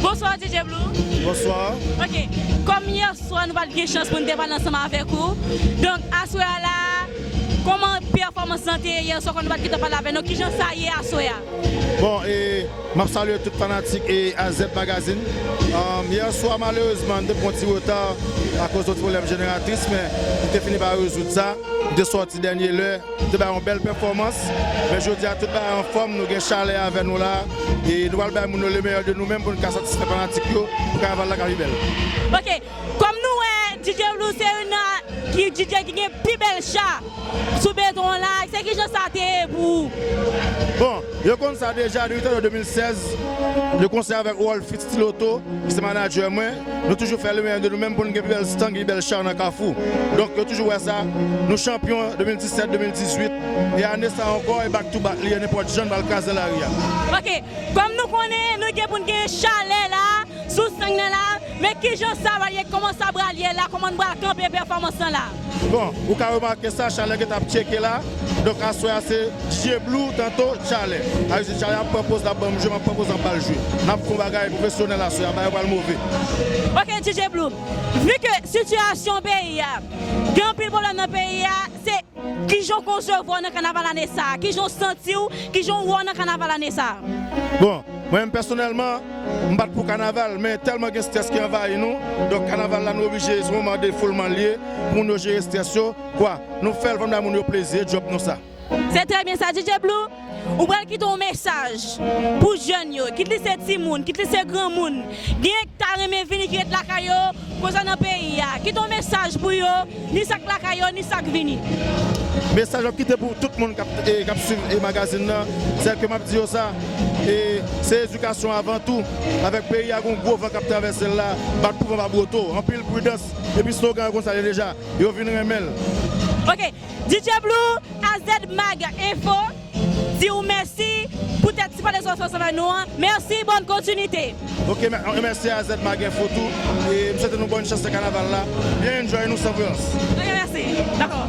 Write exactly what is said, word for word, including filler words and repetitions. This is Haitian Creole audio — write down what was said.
Bonswa, D J Blue. Bonswa. Ok. Kòm yè swa nou pa t gen chans pou n te pale ansanm avèk ou, donk, aswè a la, kòman pèfòmans lan te ye yè swa, kòm nou pa t gentan pale avè nou, kijan sa ye aswè a? Bon, e, m ap salye tout fanatik e A Z Magazine. Um, yè swa, malerezman, n te pran ti reta akoz yon ti pwoblèm jeneratris, men nou te fini pa rezoud sa. Nou te sòti dènye lè, nou te bay yon bèl pèfòmans. Men jodi a, tout bagay anfòm, nou gen chalè avè nou la. E nou pral bay moun yo le meilleur de nou menm pou n ka satisfè fanatik yo, pou kanaval la ka pi bèl. Ok, kòm nou wè, D J Blue se youn nan ki D J ki gen pi bèl cha sou beton an la, se kijan sa te ye pou ou? Bon, yo konn sa deja depi tan de mil sèz, le konsè avèk Rolf Stiletto, ki se manadjè mwen, nou toujou fè le meilleur de nou menm pou n gen pi bèl stand, pi bèl cha nan Kafou. Donk, yo toujou wè sa, nou chanpyon de mil disèt, de mil dizuit, e ane sa ankò, e back to back li ye, nenpòt jan n pral kraze lari a. Ok, kòm nou konnen, nou gen pou n gen chalè la, sou sèn nan la, men kijan sa pral ye, kòman sa pral ye la, kòman n pral kanpe pèfòmans lan la? Bon, ou ka remake sa, chalè gentan ap tcheke la. Donk, aswè a se D J Blue, tanto chalè. Sa vle di chalè ap pran poz l ap ban m jwe, m ap pran poz m ap ba l jwe. N ap fè yon bagay pwofesyonèl aswè a, bagay pral move. Ok, D J Blue, vi ke sitiyasyon peyi a, gen anpil pwoblèm nan peyi a, se kijan w konsevwa nan kanaval ane sa a? Kijan w santi w? Kijan w wè w nan kanaval ane sa a? Bon, mwen menm pèsonèlman, m pa t pou kanaval, men tèlman gen strès ki anvayi nou, donk kanaval la nou oblije, se moman de fouleman l ye, pou moun yo jere strès yo, kwa, nou fè l, fò n bay moun yo plezi, e djòb nou sa. Se trè byen sa, D J Blue. Ou pral kite yon mesaj pou jèn yo, kit li se timoun, kit li se granmoun. Genyen ki ta renmen vini, ki ret lakay yo, konsa nan peyi a. Kite yon mesaj pou yo, ni sa k lakay yo, ni sa k vini. Mesaj m ap kite pou tout moun k ap, e, k ap swiv, e, magazin nan, se ke m ap di yo sa, e, se edikasyon avan tou. Avèk peyi a, gon gwo van k ap travèse l la, bat pou van pa bwote w. Anpil pridans, epi slogan yo konsa ye deja, yo vin renmen l. Ok, D J Blue, A Z Mag Info, di w mèsi poutèt ti pale sa w fè ansanm avèk nou an. Mèsi, bòn kontinite. Ok, mè-, mèsi A Z Mag Info tou. E m swete nou bòn chans nan kanaval la. Byen enjoy nou san vyolans. Ok, mèsi. Dakò.